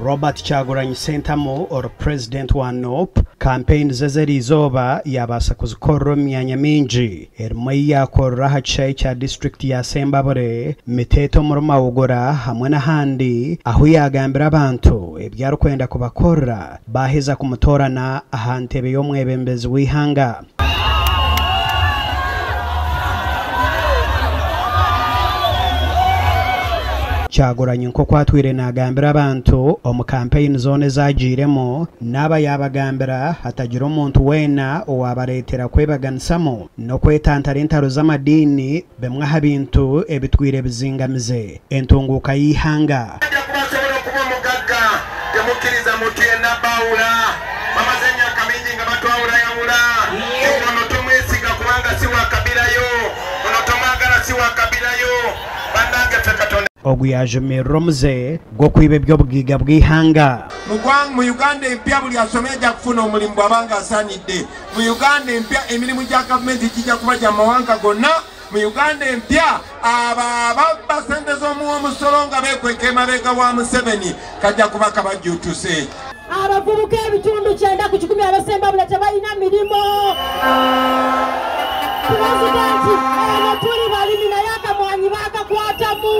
Robert Kyagulanyi Ssentamu ori Purezidenti wa Nup, kampeyini ze ez'eriizooba yaabaasa kuzikorera omu myanya mingi erimu ei yaakorera aha kishaayi kya disiturikiti ya Ssembabule, Miteeta omuri Mawogora hamwe n'ahandi ahu yaagambira abantu ebi arikwenda kubakorera baaheza kumutoorana aha ntebe y'omwebembezi w'eihanga. Kyagulanyi nk'oku atwire naagambira abantu omu kampeyini zoona ezi agiiremu, naaba yaabagambira hatagira omuntu weena owaabareetera kwebaganisamu n'okwetantara entaro z'amadiini bimwe aha bintu ebitwire bizingamize entunguuka y'eihanga. Ajja kuba asobola okuba omugagga. Temukkiriza muntu yenna baawula. Bamaze emyaka mingi nga batwawulayawula. Ono tomwesiga kubanga si wa kabila yo, ono tomwagala si wa kabila yo. Bannange ffe Katonda. Ogu yaajumirira omuze gw'okwiba eby'obugaiga bw'eihanga. Mu Uganda empya buli asomye ajja kufuna omulimu bw'aba nga asaanidde. Mu Uganda empya emirimu gya gavumenti gijja kuba gya mawanga gonna. Mu Uganda empya abo ababba ssente z'omuwa omusolo nga beekweka emabega wa Museveni kajja kuba kabajjuutuse. Abavubuka ebitundu 90 ab'e Ssembabule tebalina mirimu. Pulezidenti, eno tuli balimi naye akamwanyi baakakwatamu.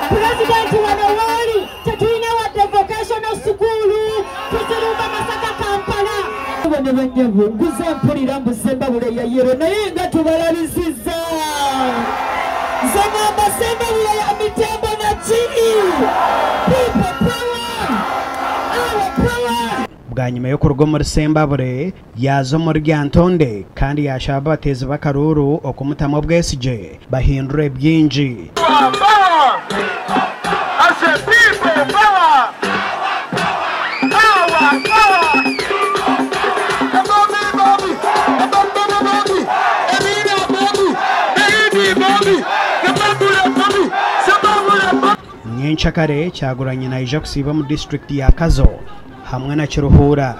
Pulezidenti wano wooli tetulina wadde vocational school, tuzirumba Masaka, Kampala. Ne bannyavu nkuze mpulira mbu Ssembabule ya yero naye nga tubalabisizza. Nze ngamba Ssembabule ya mitembo na kiri. People power! Our power! Bwanyima y'okuruga omuri Ssembabule yaaza omuri Lyantonde kandi yaashaba abateezi b'akaruuru okumutamu obwesigye bahindure bingi. Nyencakare Kyagulanyi naija kusiiba omu disiturikiti ya Kazo hamwe na Kiruhura.